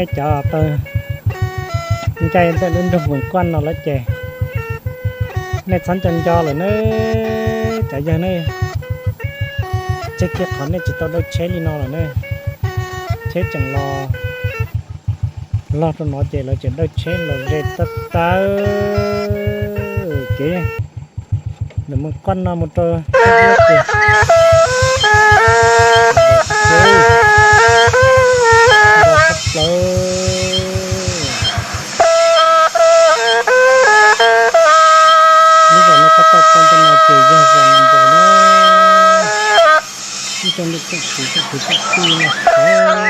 Nej cov tau ncaim ntawm lub nroog Moos Kuaj no lawm ces nej txhob nco nco lawm na, cov yawg ne. Tseg kiag qhov nej tsis tau dawj tsheb li no lawm ne. Tsheb tseem los, los rau no ces lawv tseem dawj tsheb los ze tawb tawb kev ntawm Moos Kuaj no mus rau ces plaws. Lub zos nej pom tau ntawm no ces yog zos Nam Npawg na. Ib tsoom niam tsoom txiv tsoom kwv tsoom tij no,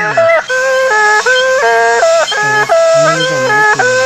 lub zos no ces,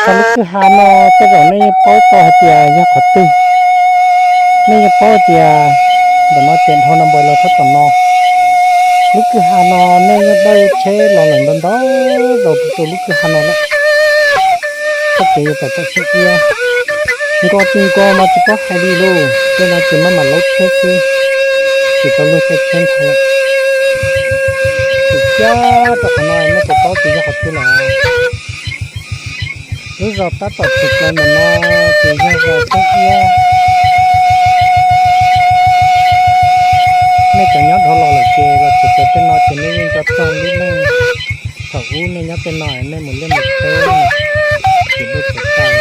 Txog lub kwj ha no tej zaum nej yeej paub tau hais tias yog qhov twg. Nej yeej paub tias ntawm no ces dhau Nam Npawg los txog tom no. Lub kwj ha no nej yeej dawj tsheb los lawm ntau ntau zaus rau lub kwj ha no lawm. Txoj kev yuav tawm txoj siab iab, nko tsis nko mas tsis paub hais li lauj. Tej no ces maj mam laub tsheb xwb, tsis tau luag caij tsheb nrho lawm. Tshwm kiag rau qhov no nej puas paub tias yog qhov twg lawm? Lub zos tab tom tshwm plaws ntawm no ces yog zos Txoob Iab. Nej cov nyob dhau los lawm ces los tshwm plaws tej no ces nej yeej nco txog lub neej thaum ub nej nyob tej no nej mus liaj mus teb, ces dej tsis tau.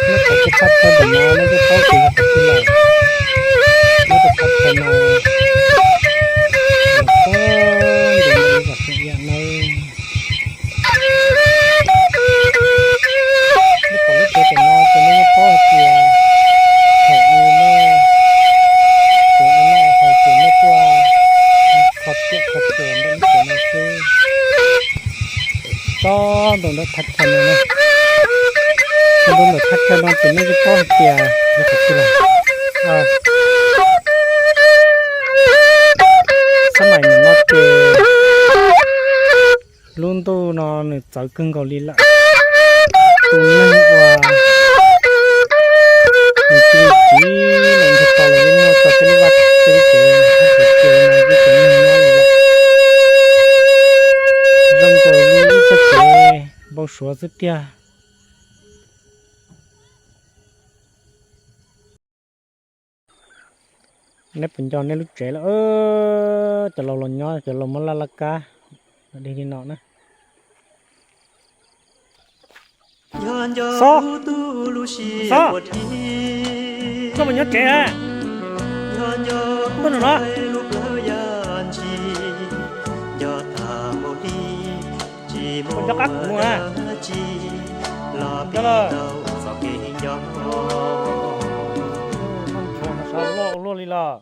Nej thaum tsis tshaj chaw ntawm no nej yeej paub tias yog qhov twg lawm. Nyob rau qhov chaw no, los txog ntua ntawm lub zos Txoob Iab nawb. Nej pom lub tsev pem no ces nej yeej paub hais tias thaum ub nej tsev ua noj ua haus ces nej tuaj kho tiam kho txuas ntawm lub tsev no xwb. Txog ntua ntawm thaj chaw no na, txog ntua ntawm thaj chaw no ces nej yeej paub hais tias yog qhov twg lawm. Xab maim nim no ces lub ntuj no nws txawv kawg nkaus li lawm. Tus neeg uas nws cia li tsiv los nrhiav tau los yeej muaj txog tej lub vaj tej lub tsev hauv tsev no yeej tsis muaj nyob li lawm. Zoo nkaus li ib txoj kev npau suav xwb tiag. Neb puas nco neb lub tsev lawm? Cov laus los nyob, cov laus muab laj laj kab dig li no na. Xob, Xob, koj puas nyob tsev? Koj nyob no. Puas nco qab kuv na? Nco lawm. Noj ntshav no sab loj ua luaj li los.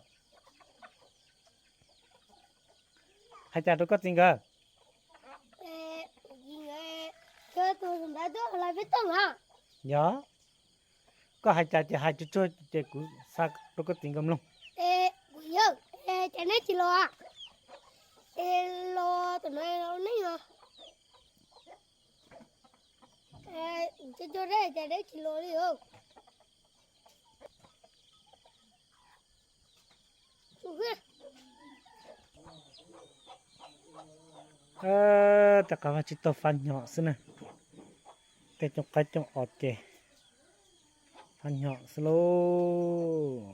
Hais cas rau koj txiv nkawd? Yog, koj hais cas ces hais tsuag tsuag ces kuv xa rau koj txiv nkawd mloog. Kuv yawg, cas neb tsis los? Es los tom no los neej os. Cog cog dab cas neb tsis los li os? Tej qab vaj tsib taug fab nyom xwb na. Tej cooj qaib cooj os ces Qhov nyom xwb lauj.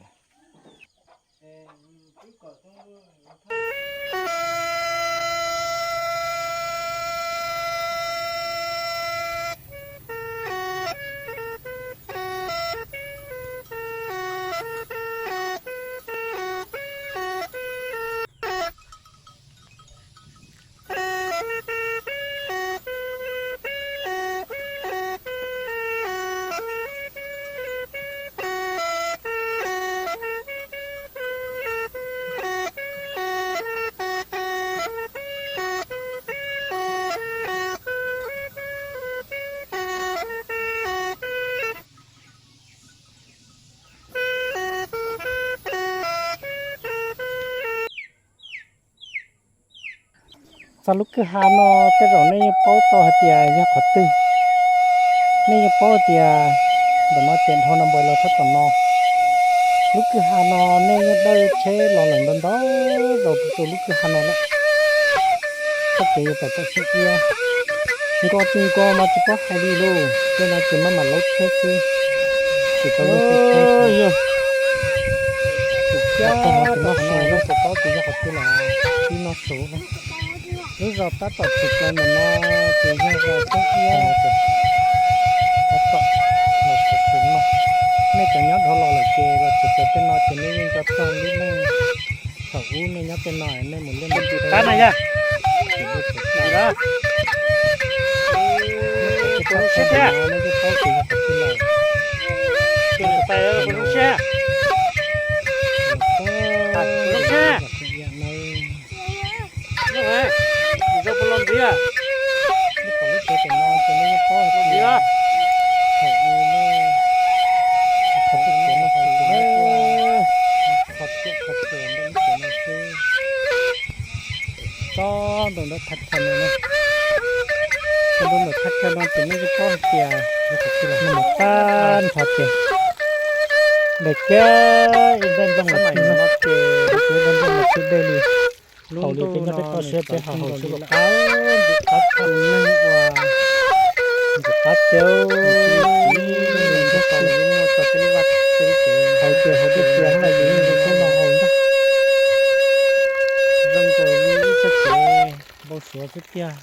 Txog lub kwj ha no tej zaum nej yeej paub tau hais tias yog qhov twg. Nej yeej paub hais tias ntawm no ces dhau no npais los txog tom no. Lub kwj ha no nej yeej dawj tsheb los lawm ntau ntau zaus rau lub kwj ha no lawm. Txoj kev yuav tawm txoj siab iab, nkoj tsis nkoj mas tsis paub hais li lauj. Tej no ces maj mam laub tsheb xwb, tsis tau lub tsheb tsheb. Yog tus cab tag no ces noj su, noj su paub ces yog qhov twg los tib noj su. Lub zos tab tom tshwm plaws ntawm no ces yog zos Txoob Iab. Tab tom los tshwm plaws no, nej cov nyob dhau los lawm ces los tshwm plaws tej no ces nej yeej nco txog lub neej thaum ub nej nyob tej no nej mus liaj mus teb na yog. Tus zoo siab thiab. Nej yeej paub ces yog qhov twg lawm. Tus niam tais zoo siab. Tus zoo siab. Zoo puas los ntxiv? Lub qhov lub tsev tam no ces nej yeej paub hais tias thaum ub nej, qhov txhia no thaum ub nej tuaj, qhov txhia qhov txhia ntawm lub tsev no xwb. Tsob ntoo ntawd thaj chaw no na, tsob ntoo ntawm thaj chaw no ces nej yeej paub hais tias yog qhov twg los nej mus tag nrho ces daim kiag ib nplooj los txij no ces daim kiag ib nplooj los txij dej li. Haus li peb nyob peb toj siab peb haus haus xwb los qab, ntxim qab tau neeg ua, ntxim qab tiag. Haus ces haus dej txias los yus yeej zoo khaub no haus ntag. Zoo nkaus li ib txoj kev npau suav xwb tiag.